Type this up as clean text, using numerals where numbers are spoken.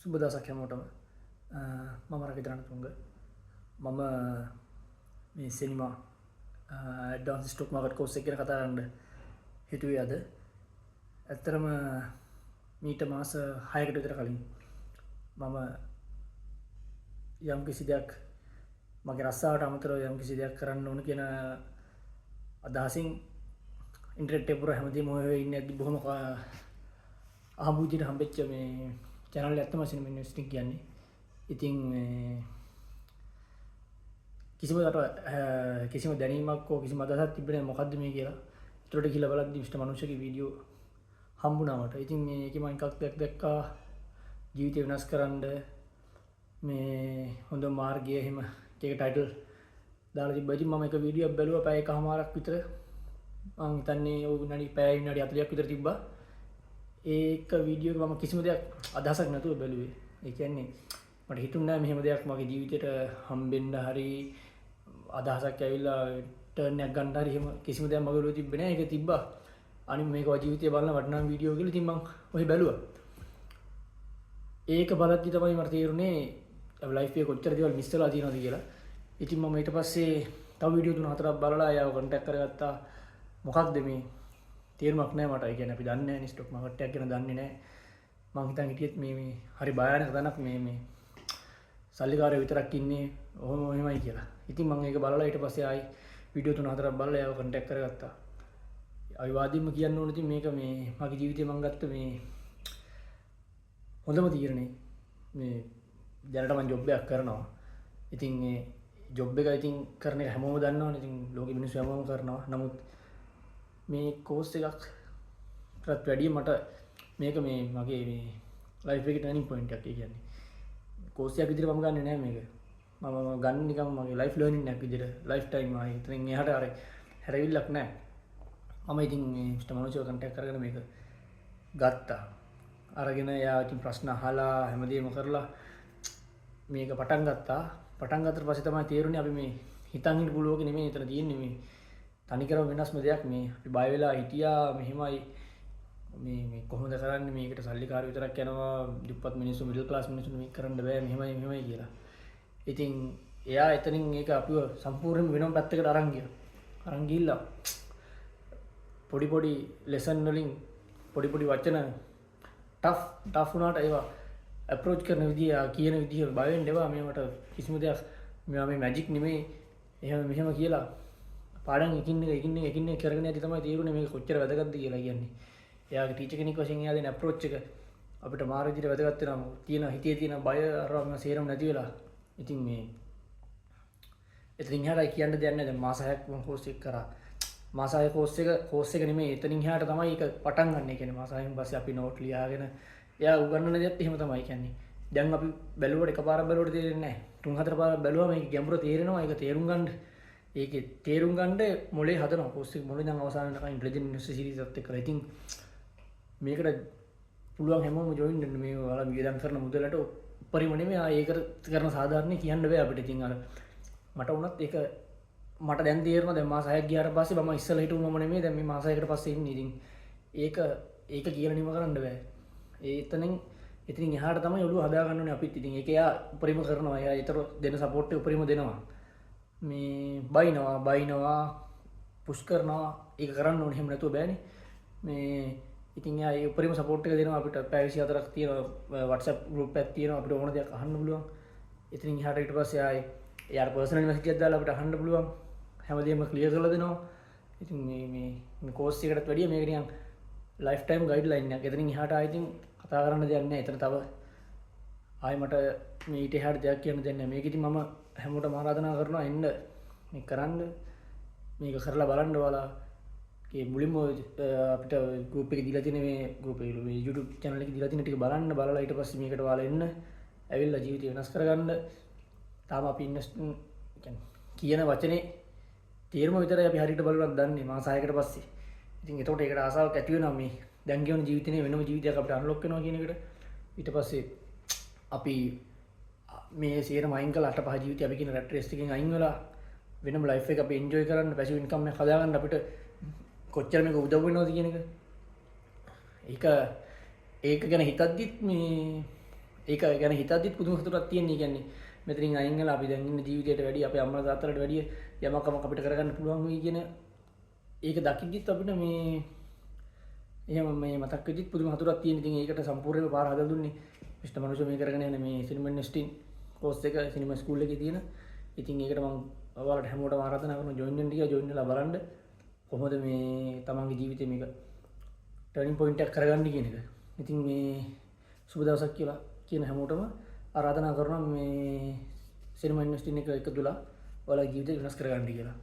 සුබ දවසක් හැමෝටම. මම රකිත රණතුංග. මම මේ සිනමා ඇඩ්වාන්ස් ස්ටොක් මාකට් කෝස් එක ගැන කතා කරන්න හිතුවේ අද. ඇත්තටම මීට මාස 6කට විතර කලින් මම යම් කිසි දෙයක්, මගේ රස්සාවට අමතරව යම් කිසි දෙයක් කරන්න ඕන කියන අදහසින් ඉන්ටර්නෙට් එක පුරා හැමදේම හොය හොය ඉන්න ඇද්දි බොහොම අහඹු විදිහට හම්බෙච්ච මේ චැනල් එකක් තමයි සිනමා ඉන්වෙස්ටිං කියන්නේ. ඉතින් මේ කිසිම කිසිම දැනීමක් හෝ කිසිම අදහසක් තිබ්බේ නැහැ මොකද්ද මේ කියලා. ඒතරට ගිහලා බලද්දි මිස්ටර් මනුෂ්‍යගේ වීඩියෝ හම්බුණා මට. ඉතින් මේකේ මම එකක් දෙයක් දැක්කා, ජීවිතය වෙනස් කරන්න මේ හොඳ මාර්ගය එහෙම එක ටයිටල් දාලා තිබ්බා. ඉතින් මම එක වීඩියෝක් බැලුවා පැය එකහමාරක් විතර. මං හිතන්නේ ඔව් විනාඩි පැය විනාඩි 40ක් විතර තිබ්බා. ඒක වීඩියෝ එක මම කිසිම දෙයක් අදහසක් නැතුව බැලුවේ. ඒ කියන්නේ මට හිතුන්නේ නෑ මෙහෙම දෙයක් මගේ ජීවිතේට හම්බෙන්න හරි අදහසක් ඇවිල්ලා ටර්න් එකක් ගන්න හරි එහෙම කිසිම දෙයක් මගේ ඔළුවේ තිබ්බේ නෑ. ඒක තිබ්බා. අනිත් මේක ජීවිතේ බලන වටිනා වීඩියෝ කියලා ඉතින් මං ඔහෙ බැලුවා. ඒක බලද්දි තමයි මට තේරුනේ ලයිෆ් එකේ කොච්චර දේවල් මිස් වෙලා තියෙනවද කියලා. ඉතින් මම ඊට පස්සේ තව වීඩියෝ තුන හතරක් බලලා එයාව කන්ටැක්ට් කරගත්තා. මොකක්ද මේ තේරුමක් නෑ මට. ඒ කියන්නේ අපි දන්නේ නෑනේ, ස්ටොක් මාකට් එකක් ගැන දන්නේ නෑ. මං හිතන් හිටියෙත් මේ මේ හරි භයානක තැනක්, මේ මේ සල්ලිකාරයෝ විතරක් ඉන්නේ ඔහොම එහෙමයි කියලා. ඉතින් මං ඒක බලලා ඊට පස්සේ ආයි වීඩියෝ තුන හතරක් බලලා එයාව කන්ටැක්ට් කරගත්තා. අවිවාදයෙන්ම කියන්න ඕන ඉතින් මේක මේ මගේ ජීවිතේ මං ගත්ත මේ හොඳම තීරණේ. මේ දැනට මං ජොබ් එකක් කරනවා. ඉතින් මේ ජොබ් එක ඉතින් කරන එක හැමෝම දන්නවනේ. ඉතින් ලෝකෙ මිනිස්සු හැමෝම කරනවා. නමුත් මේ කෝස් එකකටත් වැඩිය මට මේක මේ මගේ මේ ලයිෆ් එකේ ටර්නින් පොයින්ට් එකක්. ඒ කියන්නේ කෝස් එකක් විදිහට මම ගන්නෙ නෑ මේක. මම මම ගන්න නිකන් මගේ ලයිෆ් ලර්නින් එකක් විදිහට, ලයිෆ් ටයිම්. ආයේ එතනින් එහාට අර හැරවිල්ලක් නෑ. මම ඉතින් මේ මිස්ටර් මනෝජ්ව කන්ටැක්ට් කරගෙන මේක ගත්තා. අරගෙන එයා ඉතින් ප්‍රශ්න අහලා හැමදේම කරලා මේක පටන් ගත්තා. පටන් ගත්තට පස්සේ තමයි තේරුනේ අපි මේ හිතන් හිටපු ලෝකෙ නෙමෙයි එතන තියෙන්නේ, මේ තනිකරම වෙනස්ම දෙයක්. මේ අපි බය වෙලා හිටියා මෙහෙමයි, මේ මේ කොහොමද කරන්නේ, මේකට සල්ලිකාරයෝ විතරක් යනවා, දුප්පත් මිනිස්සු, මිඩල් ක්ලාස් මිනිස්සු මේක කරන්න බෑ, මෙහෙමයි මෙහෙමයි කියලා. ඉතින් එයා එතනින් ඒක අපිව සම්පූර්ණයෙන්ම වෙනම පැත්තකට අරන් ගියා. අරන් ගිහිල්ලා පොඩි පොඩි ලෙසන් වලින් පොඩි පොඩි වචන ටෆ් ටෆ් වුණාට ඒවා ඇප්‍රෝච් කරන විදිය, කියන විදිය, බය වෙන්න එපා, මේවට කිසිම දෙයක් මේවා මේ මැජික් නෙමෙයි, එහෙම මෙහෙම කියලා පාඩම් එකින් එක එකින් එක එකින් එක කරගෙන යද්දි තමයි තේරුනේ මේක කොච්චර වැදගත්ද කියලා. කියන්නේ එයාගේ ටීචර් කෙනෙක් වශයෙන් එයා දෙන ඇප්‍රෝච් එක අපිට මාර විදිහට වැදගත් වෙනවා. තියෙන හිතේ තියෙන බය අරවා මේවා සේරම නැති වෙලා. ඉතින් මේ එතනින් එහාට කියන්න දෙයක් නැහැ. දැන් මාස 6ක් මම කෝස් එක කරා. මාස 6 කෝස් එක කෝස් එක නෙමෙයි, එතනින් එහාට තමයි ඒක පටන් ගන්න. ඒ කියන්නේ මාස 6න් පස්සේ අපි නෝට් ලියාගෙන එයා උගන්වන දේත් එහෙම තමයි. කියන්නේ දැන් අපි බැලුවට එකපාරක් බැලුවට තේරෙන්නේ නැහැ. තුන් හතර පාරක් බැලුවම මේක ගැඹුර තේරෙනවා. ඒක තේරුම් ගන්න, ඒකේ තේරුම් ගන්න මොලේ හදනවා. කෝස් එක මොලේ ඉඳන් අවසාන වෙනකන් ඉන්ටෙලිජන්ට් ඉන්වෙස්ටර් සීරීස් එකත් එක්කලා. ඉතින් මේකට පුළුවන් හැමෝම ජොයින් වෙන්න. මේ ඔයාලා වියදම් කරන මුදලට උපරිම නෙමෙයි, ආ ඒකට කරන සාධාරණේ කියන්න බෑ අපිට. ඉතින් අර මට වුණත් ඒක මට දැන් තේරෙනවා, දැන් මාස 6ක් ගියාට පස්සේ මම ඉස්සෙල්ලා හිටපු මම නෙමෙයි දැන් මේ මාස 6කට පස්සේ ඉන්නේ. ඉතින් ඒක ඒක කියලා නිම කරන්න බෑ. ඒ එතනින් එතනින් එහාට තමයි ඔළුව හදා ගන්න ඕනේ අපිත්. ඉතින් ඒක එයා උපරිම කරනවා. එයා ඒතර දෙන සපෝට් එක උපරිම දෙනවා. මේ බයිනවා බයිනවා, පුෂ් කරනවා. ඒක කරන්න ඕනේ, එහෙම නැතුව බෑනේ. මේ ඉතින් එයා ඒ උපරිම සපෝට් එක දෙනවා අපිට. පැය 24ක් තියෙන WhatsApp group එකක් තියෙනවා, අපිට ඕන දෙයක් අහන්න පුළුවන්. එතනින් එහාට ඊට පස්සේ ආයේ එයාට පර්සනල් මැසේජ් එකක් දාලා අපිට අහන්න පුළුවන්. හැමදේම ක්ලියර් කරලා දෙනවා. ඉතින් මේ මේ මේ කෝස් එකටත් වැඩිය මේක නිකන් ලයිෆ් ටයිම් ගයිඩ්ලයින් එකක්. එතනින් එහාට ආයෙ ඉතින් කතා කරන්න දෙයක් නැහැ. එතන තව ආයෙ මට මේ ඊට එහාට දෙයක් කියන්න දෙයක් නැහැ. මේක ඉතින් මම හැමෝටම ආරාධනා කරනවා එන්න මේක කරන්න. මේක කරලා බලන්න ඔයාලා. ඒ මුලින්ම අපිට ගෲප් එකේ දීලා තියෙන මේ ගෲප් එකේ මේ YouTube channel එකේ දීලා තියෙන ටික බලන්න. බලලා ඊට පස්සේ මේකට ඔයාලා එන්න. ඇවිල්ලා ජීවිතය වෙනස් කරගන්න. තාම අපි ඉන්වෙස්ට් කියන වචනේ තේරුම විතරයි අපි හරියට බලවත් දන්නේ මාස 6කට පස්සේ. ඉතින් එතකොට ඒකට ආසාවක් ඇති වෙනවා, මේ දැන් ගෙවන ජීවිතේ වෙනම ජීවිතයක් අපිට අන්ලොක් වෙනවා කියන එකට. ඊට පස්සේ අපි මේ සියරම අයින් කළා අට පහ ජීවිතය අපි කියන රැට් රේස් එකෙන් අයින් වෙලා වෙනම ලයිෆ් එක අපි එන්ජොයි කරන්න, පැසිව් ඉන්කම් එකක් හදාගන්න අපිට කොච්චර මේක උදව් වෙනවද කියන එක. ඒක ඒක ගැන හිතද්දිත් මේ ඒක ගැන හිතද්දිත් පුදුම සතුටක් තියෙන. ඒ කියන්නේ මෙතනින් අයින් වෙලා අපි දැන් ඉන්න ජීවිතයට වැඩිය, අපේ අම්මලා තාත්තලාට වැඩිය යමක් කමක් අපිට කරගන්න පුළුවන් වෙයි කියන ඒක දකිද්දිත් අපිට මේ එහෙම මේ මතක් වෙද්දිත් පුදුම සතුටක් තියෙන. ඉතින් ඒකට සම්පූර්ණයෙන්ම පාර හදලා දුන්නේ මිස්ටර් මනුෂ්‍ය මේ කරගෙන යන මේ සිනමා ඉන්වෙස්ටිං කෝස් එක, සිනමා ස්කූල් එකේ තියෙන. ඉතින් ඒකට මම ඔයාලට හැමෝටම ආරාධනා කරනවා ජොයින් වෙන්න කියලා. ජොයින් වෙලා බලන්න කොහොමද මේ තමන්ගේ ජීවිතේ මේක ටර්නින් පොයින්ට් එකක් කරගන්න කියන එක. ඉතින් මේ සුබ දවසක් කියලා කියන හැමෝටම ආරාධනා කරනවා මේ සිනමා ඉන්වෙස්ටිං එක එකතු වෙලා ඔයාලගේ ජීවිතේ වෙනස් කරගන්න කියලා.